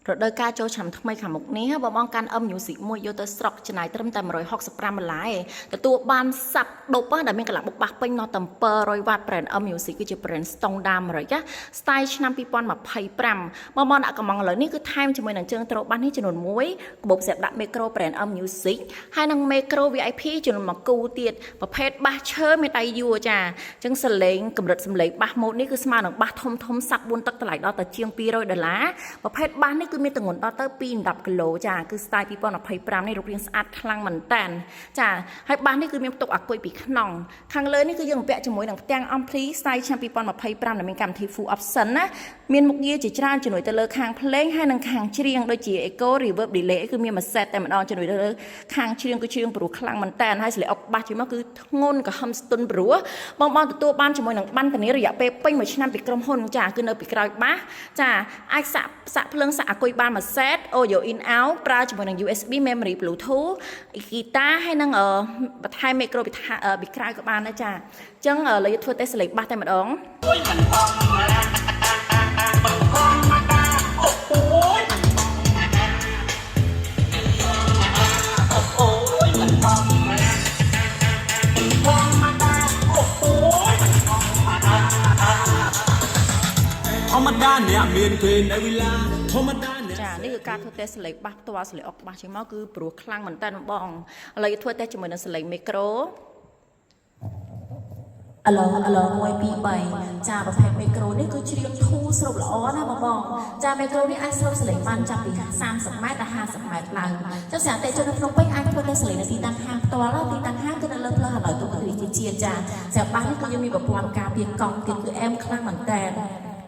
រដូវកាលចូលឆ្នាំថ្មីខាងមុខនេះបងបងកាន់ M Music មួយយកទៅស្រុកចំណាយត្រឹមតែ165ដុល្លារឯងទទួលបាន sub ដប់ដែលមានកន្លះបុកបាសពេញណោះតែ700វ៉ាត់ brand M Music គឺជា brand ស្តង់ដារអាមេរិកណា style ឆ្នាំ2025បងបងដាក់កំងឥឡូវនេះគឺថែមជាមួយនឹងជើងត្រូបាសនេះចំនួន1កាបូបសម្រាប់ដាក់ micro brand M Music ហើយនិង micro VIP ចំនួន1គូទៀតប្រភេទបាសឈើមានដៃយួរចាអញ្ចឹងសលេងកម្រិតសំលេងបាសម៉ូតនេះគឺស្មើនឹងបាសធំធំ sub 4ទឹកតម្លៃដល់ទៅជាង200ដុល្លារប្រភេទបាសនេះគឺមានទម្ងន់ដល់ទៅ2 10គីឡូចាគឺ style 2025នេះរូបរាងស្អាតខ្លាំងមែនតើចាហើយបាសនេះគឺមានផ្ទុកអាគុយពីក្នុងខាងលើនេះគឺយើងបំពាក់ជាមួយនឹងផ្ទាំង ampli style ឆ្នាំ2025ដែលមានកម្មវិធី full option ណាមានមុខងារជាច្រើនជំនួយទៅលើខាងភ្លេងហើយនិងខាងច្រៀងដូចជា echo, reverb, delay គឺមានមួយ set តែម្ដងជំនួយទៅលើខាងច្រៀងគឺច្រៀងព្រោះខ្លាំងមែនតើហើយសលេអុកបាសជាមួយគឺធ្ងន់ក៏ហឹមស្ទន់ព្រោះបងបងទទួលបានជាមួយនឹងបានធានារយៈពេលពេញមួយឆ្នាំពីក្រុមហ៊ុនចាគឺនៅពីក្រោយបាសចាអាចសាក់សាក់ភ្លើងសាក់អាគុយបានមួយ set audio in out ប្រើជាមួយនឹង USB memory, Bluetooth ហ្គីតាហើយនឹងបន្ថែម micro ពីក្រៅក៏បានដែរចាអញ្ចឹងឥឡូវយើងធ្វើតេស្តសលេងបាសតែម្ដង អូយមិនធម្មតាមិនធម្មតាអូយអូយមិនធម្មតាមិនធម្មតាអូយមិនធម្មតា ធម្មតាអ្នកមានគេនៅវិឡាធម្មតាអ្នក ចានេះគឺការធ្វើតេស្តសលេងបាសផ្ទាល់សលេងអុកបាសជាងមកគឺព្រោះខ្លាំងមែនតើបងឥឡូវយើងធ្វើតេស្តជាមួយនឹងសលេងមីក្រូអាឡូអាឡូ1 2 3ចាប្រភេទមីក្រូនេះគឺច្រៀងធូរស្រូបល្អណាបងបងចាមីក្រូនេះអាចស្រូបសលេងបានចាប់ពី30ម៉ែត្រដល់50ម៉ែត្រឡើងចុះស្រាប់តែជននៅភ្នំពេញអាចធ្វើតេស្តសលេងនៅទីតាំងហាងផ្ទាល់ទីតាំងហាងគឺនៅលើផ្លូវហាឡយទូវិទ្យាជាតិចាស្រាប់បាសនេះគឺយើងមានប្រព័ន្ធការពារកង់ទៀតគឺអែមខ្លាំងមែនតើ។